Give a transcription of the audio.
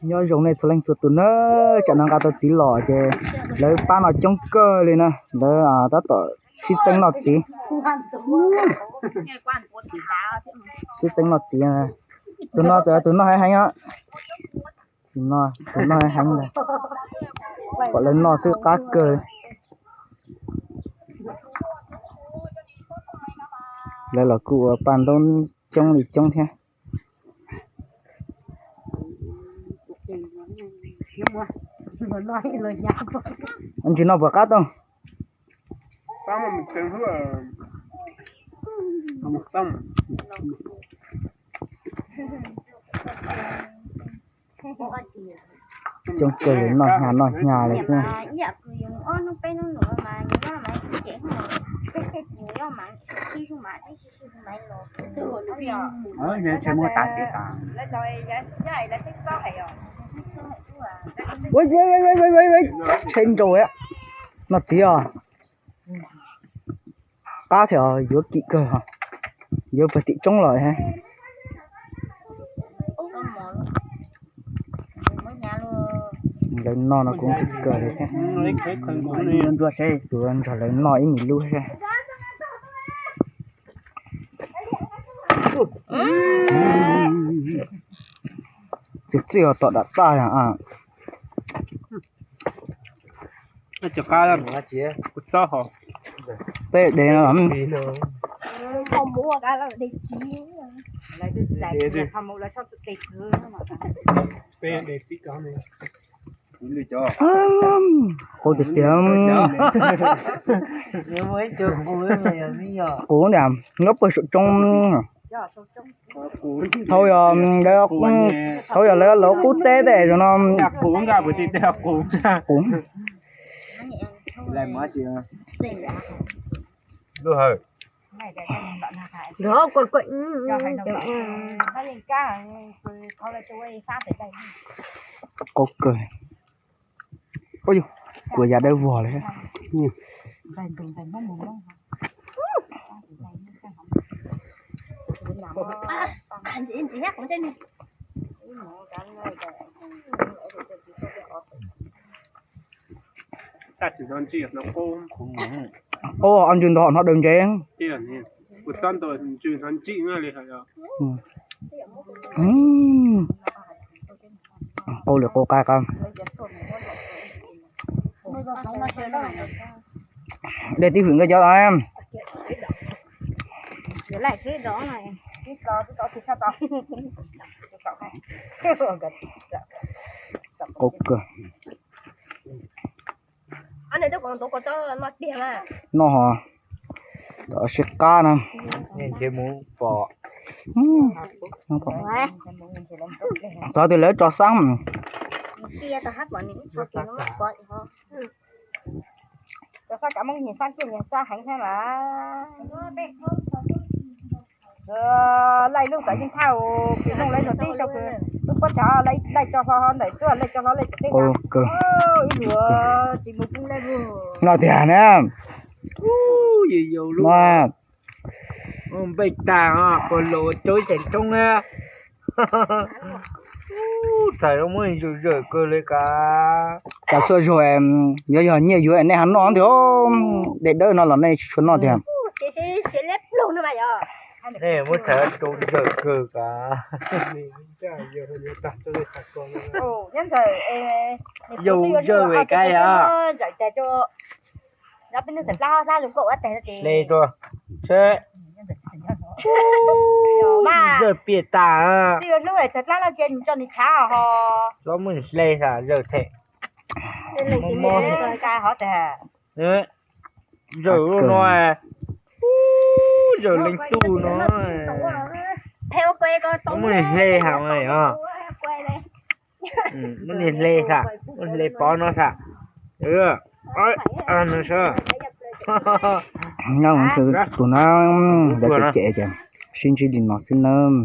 Nyob zoo nej txhua leej txhua tus na, tsam no nqa tau txiv los ces lawv pab no coob kawg li na, lawv tab tom sib txeeb noj txiv. Sib txeeb noj txiv, tus no txawm tus noj heev heev, tus no heev ntag, kom lawv noj xwb qab kawg. Lawv los kuj ua paj ntaub coob li coob thiab. Ntsis no puas qab tau? Coob kawg li, noj hnyav noj hnyav li xwb. Tsheb nrau, noj txiv os. Qab thiab, yuav kim kawg, yuav pag tim roob los thiab. Lawv noj no kuj kim kawg li thiab. Tus nrog lawv noj ib me lub thiab. Txiv txij os, tom dam taj. Peb de no. Qau tiag tiag. Qus niam nyob puag saum roob. Thaum yog, thaum yog lawv los qub teb tej zaum no. Qus. Qau kawg. Kuv yam dawb vog li. Ua, o ntsws ntawd ho hnov daws ntsev. Qau li qau qab qab. Dej tib hwm nkaj cov. Qau kawg. Noj ho, tom sib qab na. Txog twg lawv tso xab. Laij lub tawv yeej thaj, pim looj lawv zog tib sau, lub pob tsav laij tso hlo ntawm tuaj, laij tso hlo laij tawm tej. Ib lub tsis mus pub laij lub. No tiag na. Npej tag, puas los ua cov ib teem roob na. Txhais muab zawm zawm kawg li kav. Cas txhua zaug yuav yog nyiaj yuav nej ho noj ntiag, dej dawb no los nej tsis tshua noj tiag. Nej muab txhais rau zawm kawg kav. Yau zawm kav yom. Hle rau seb. Zawm piam tas. Los muab hle tas zawm them. Zawm no, zawm leej tub no. Muab hle has os. Muab hle tas, muab hle pov no tas. Nyob tus no, lawv cem cem ces sib ntsib li no xwb nawb.